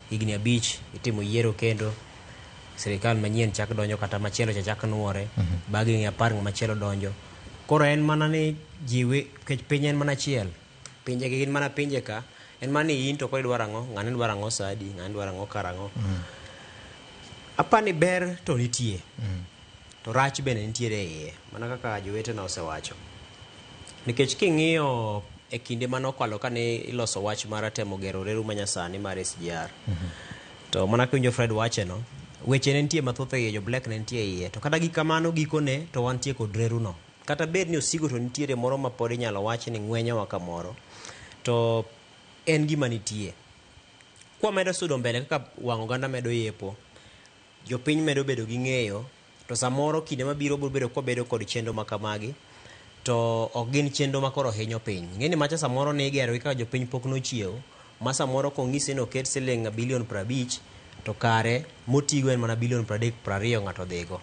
Higni 5 itimo yiero kendo sirikal manyien chak donjo kata machielo cha chak nuore. Bang' higni 10 ng'ama chielo donjo. Koro en mana ni ji nikech piny en mana achiel. Pinje gi gin mana pinje ka. En mana ni in to koro idwaro ang'o, ng'ane dwaro ang'o sa adi, ng'ane dwaro ang'o karang'o. Apa ni ber to nitie. To rach bende nitiere e iye. Mana kaka jowetena osewacho. Nikech king'iyo e kinde mane okalo kane iloso wach mar temo gero reru manyasani mar SGR. To mana kiwinjo Fred wache no, weche ne nitie mathoth e iye, jo Black ne nitie e iye. To kata gi kamano gikone to wantie kod reru no. Kata bed ni osigo to nitiere moro ma pod inyalo wach ni ng'wenyowa kamoro. To en gima nitie. Kwamedo sudo mbele kaka wang' oganda medo yepo, jopiny medo bedo gi ng'eyo, to samoro kinde mabiro biro bedo kwabedo kod chenro ma kamagi, to ok gin chenro ma koro hinyo piny. Ing'e ni macha samoro ne igero gi kaka jopiny pok nochiew, ma samoro kong'isi ni oket siling bilion 50 to kare motigo en mana bilion 30 20 ng'ato dhigo.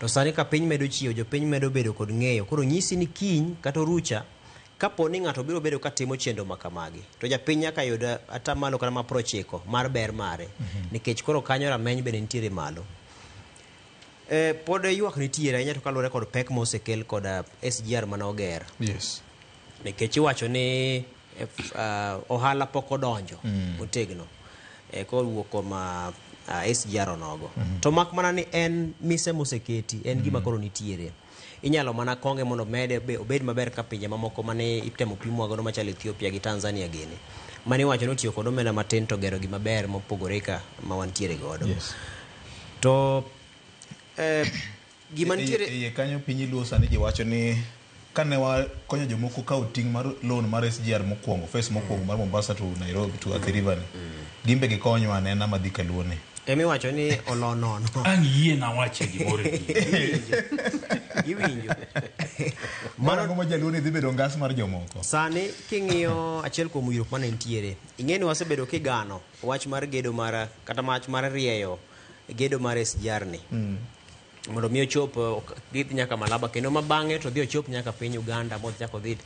To sani ka piny medo chiew, jopiny medo bedo kod ng'eyo. Koro nyisi ni kiny kata orucha, kapo ni ng'ato biro bedo ka timo chenro ma kamagi, to japiny nyaka yud atamalo kata ma 90 mar ber mare, nikech koro kanyo rameny bende nitiere malo. Pod ywak nitiere ahinya to kaluwore kod pek mosekel kod SGR mane oger. Nikech iwacho ni ohala pok odonjo motegno kowuok kuom SGR onogo. To mak mana ni en mise moseketi, en gima koro nitiere. Inyalo mana konge mondo mede obed maber ka pinje mamoko mane itemo pimwa godo machalo Ethiopia gi Tanzania gini. Mane iwacho ni otiyo kod omenda matin to gero gima ber mopogore ka ma wantiere godo. To gima nitiere E iye kanyo piny Luo sani ji wacho ni kane wakonyo jomoko kawo ting' mar loan mar SGR mokwongo, phase mokwongo mar Mombasa to Nairobi to Athi River ni, gin be gikonywa anena madhi kaluo ni. Emiwacho ni olo nono. Ang' yie nawache gimoro e gini. Iwinjo. Mano ang'o ma jaluo ni dhi bedo ngas mar jomoko. Sani king'iyo achiel kuom winjruok mane nitiere, ing'e ni wasebedo kigano wach mar gedo mar kata wach mar rieyo gedo mar SGR ni. Mondo mi ochop gidhi nyaka Malaba kendo ma bang'e to dhi ochop nyaka piny Uganda modhi chak odhi.